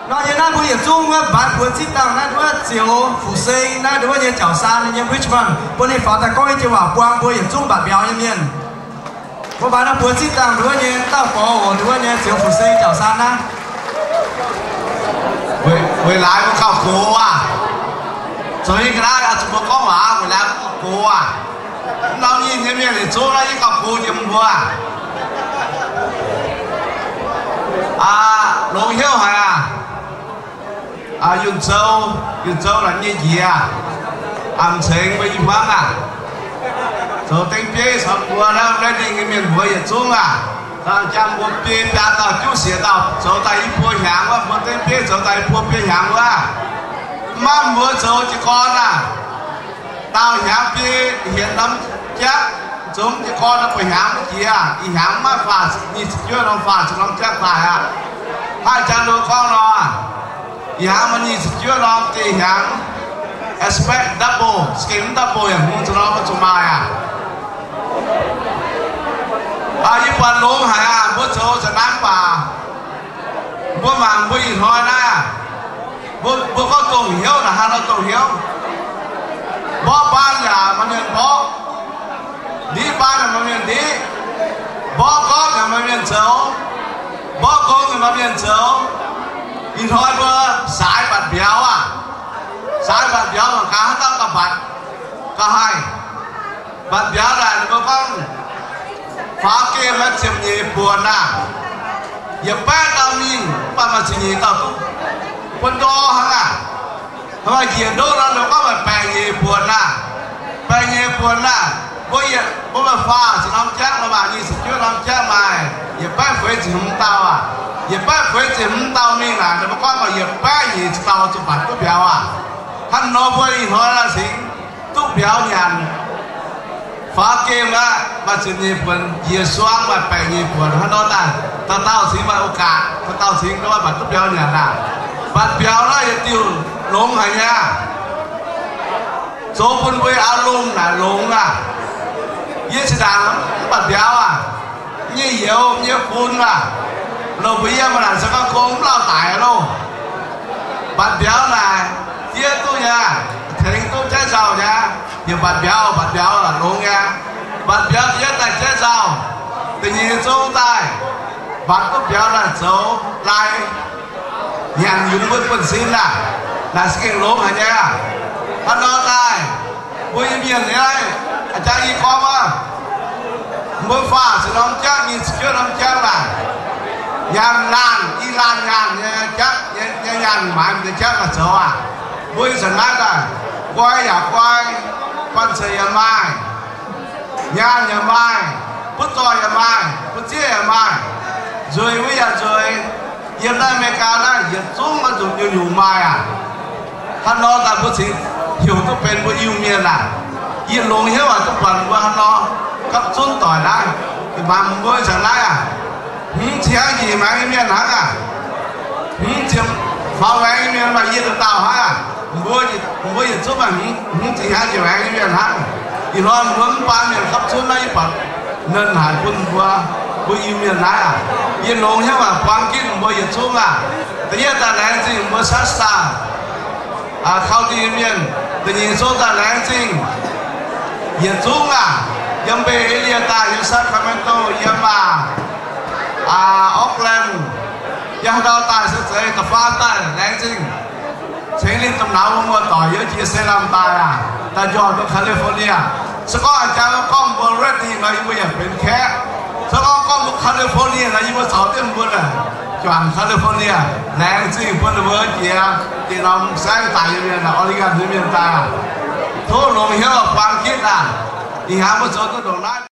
Nor yiem naaiv mbuo yietc zungv wuov mbaanx buoz zipv dangh naaiv nduov zioux Fuqv Seng naaiv nduov nyei jauv saan nyei Richmond, bun ninh faaux daaih gorngv nyei jiex waac buang mbuo yietc zungv mbatc mbiauz nyei mienh. Mbuo mbaanx naaiv buoz zipv dangh nduov nyei dauh gorx oc, nduov nyei zioux Fuqv Seng jauv saan naaiv. Weic laaix mbuo gauh gox aac. Zoux nyei ga'naaiv zuqc mbuo gorngv waac, weic laaix mbuo gauh gox aac. Mv norm nyinh nyei mienh yietc zungv naaiv yie gauh gox jiex mbuo. Longx hnyouv haic aac. Yunh Zou, Yunh Zou naaic nyei njiec aac, m'zengx mbuo i hmuangv aac, zoux dengv bieiv caux mbuo naaiv, naaiv dingh nyei mienh muoz yietc zungv aac, jangx mbuo biei biaa dauh juv siec dauh zoux daaih i buo hnyangx wuov, mbuo dengv bieiv zoux daaih i buo biei hnyangx wuov. Maiv mbuo zoux jiez gorn aac, daauh hnyangx biei hietc norm jaqv, zoux jiez gorn buo hnyangx maiv jiex aac, ih hnyangx maiv faah nyic ziepc juov norm, faah ziepc norm jaqv daaih aqv. Haaix jangx nduov gorngv nor, ih hnyangx maaih nyic ziepc juov norm, da'nyeic hnyangx expect double, เกณฑ์ double yaac hmz zuqc norm maiv zuqc maaih aac. Yie buatc longx haic aac, mbuo zoux za'naaiv mv baac mbuo mangc mbuo ih hnoi naaiv, mbuo gorngv dongh hnyouv naaic, hnangv nor dongh hnyouv. Mborqv baan yaac maaih mienh mborqv, ndiqv baan yaac maaih mienh ndiqv, mborqv gorngv yaac maaih mienh zoux, mborqv gong yaac maaih mienh zoux. Ih hnoi mbuo saaix mbatc mbiauz aac, saaix mbatc mbiauz mangc gaax haaix dauh gauh mbatc, gauh haih. Mbatc mbiauz naaic ninh mbuo gorngv faaux geh maaih ziepc nyeic buonc aac. Yietc baeqv dauh mingh mv baac maaih ziepc nyeic dauh duqv bun ndor hnangv aac. Hnangv maaih njiec ndoqv nor ninh gorngv maaih baeqc nyeic buonc aac. Baeqc nyeic buonc aac, mbuo yietc, mbuo maaih faah ziepc norm jaqv, maaih nyic ziepc juov norm jaqv, maaih yietc baeqv feix ziepc hmz dauh aac. Yietc baeqv feix ziepc hmz dauh mingh naaic ninh mbuo gorngv maaih yietc baeqv nyeic ziepc dauh zuqc mbatc duqv mbiauz aac. Hnangv nor mbuo ih hnoi naaiv cingx duqv mbiauz nyanc. Faaux geh aqv, maaih ziepc nyeic buonc, njiec suang maaih baeqc nyeic buonc, hnangv nor daaih dauh dauh cingx maaih โอกาส, dauh dauh cingx mbatc duqv mbiauz nyanc aac. Mbatc mbiauz naaiv yietc diuh longx haic nyei aac. Zoux bun mbuo auv lungh naaic longx aac. Yie zinh ndaangc mv baac mbiauz aac, nyei youz nyei fun aac, loz mbuo yiem naaic se gorngv gong mv lauh daic loh. Mbatc mbiauz naaic, diev duqv nyei, tengx duqv jaiv nzauh nyei, yaac mbatc mbiauz, mbatc mbiauz longx nyei. Mbatc mbiauz diev daaih jaiv nzauh, da'nyeic zong daaih mbatc duqv mbiauz naaic zoux lai nyanc yungz mbuo buonv-sin aac, naaic se gengh longx haic nyei aac. Hnangv nor daaih, mbuo nyei mienh nyei, a'jang yie gorngv wuov, mbuo faah ziepc norm jangv, nyic ziepc juov norm jangv naaic, nyanc laanh, i laanh nyanc nyei jangv, nyei nyanc maaiz nyei jangv naaic zoux aac. Mbuo ih zanc naaiv daaih, nqoi yaac nqoi, banh zeic yaac maaih, nyaanh yaac maaih, butv zoih yaac maaih, butv zieqv yaac maaih, nzueic wuov yaac nzueic. Yiem naaiv America naaiv yietc zungv oix zuqc nyungc-nyungc maaih aac. Hnangv nor daaih mbuo cingx heuc duqv benx mbuo Iu-Mienh aac. Yie longx hnyouv aac duqv buatc mbuo hnangv nor gapv zunv doic naaiv. Ih zanc mbuo ih zanc naaiv aac, hmz ziepc hnyangx njiec maengx nyei mienh hnangv aac. Hmz ziepc faaux maengx nyei mienh maaih yietc dauh dauh hnangv aac. Mbuo, mbuo yietc zungv maaih hmz ziepc hnyangx njiec maengx nyei mienh hnangv. Ih hnoi mbuo mv baan mienh gapv zunv naaiv yie buatc nernh haic bun mbuo, mbuo Iu-Mienh naaiv aac. Yie longx hnyouv aac buang ginv mbuo yietc zungv aac. Da'yietv daaih laengz zingh mbuo Shasta County mienh, da'nyeic zong daaih laengz zingh yietc zungv aac, yiem Bay Area daaih, yiem Sacramento, yiem aac, Oakland, yiem haaix ndau daaih se zeiz da'faam daaih laengz zingh. Cingx ninh domh nauz mbuo muoz-doic yiem jiex Salem daaih aac, daaih njormh mbuo California. Se gorngv a'jang gorngv mbuo ready nor, yie mbuo yaac benx kaeqv. Se gorngv gorngv mbuo California nor, yie mbuo caux jienv mbuo juangc California. Laengz zingh bun ninh mbuo jiex, jiex norm saengv daaih nyei mienh, Oregon nyei mienh daaih aac. Tov longx hnyouv buang ginv aac. Ih hnyangx mbuo zoux duqv ndongc naaiv.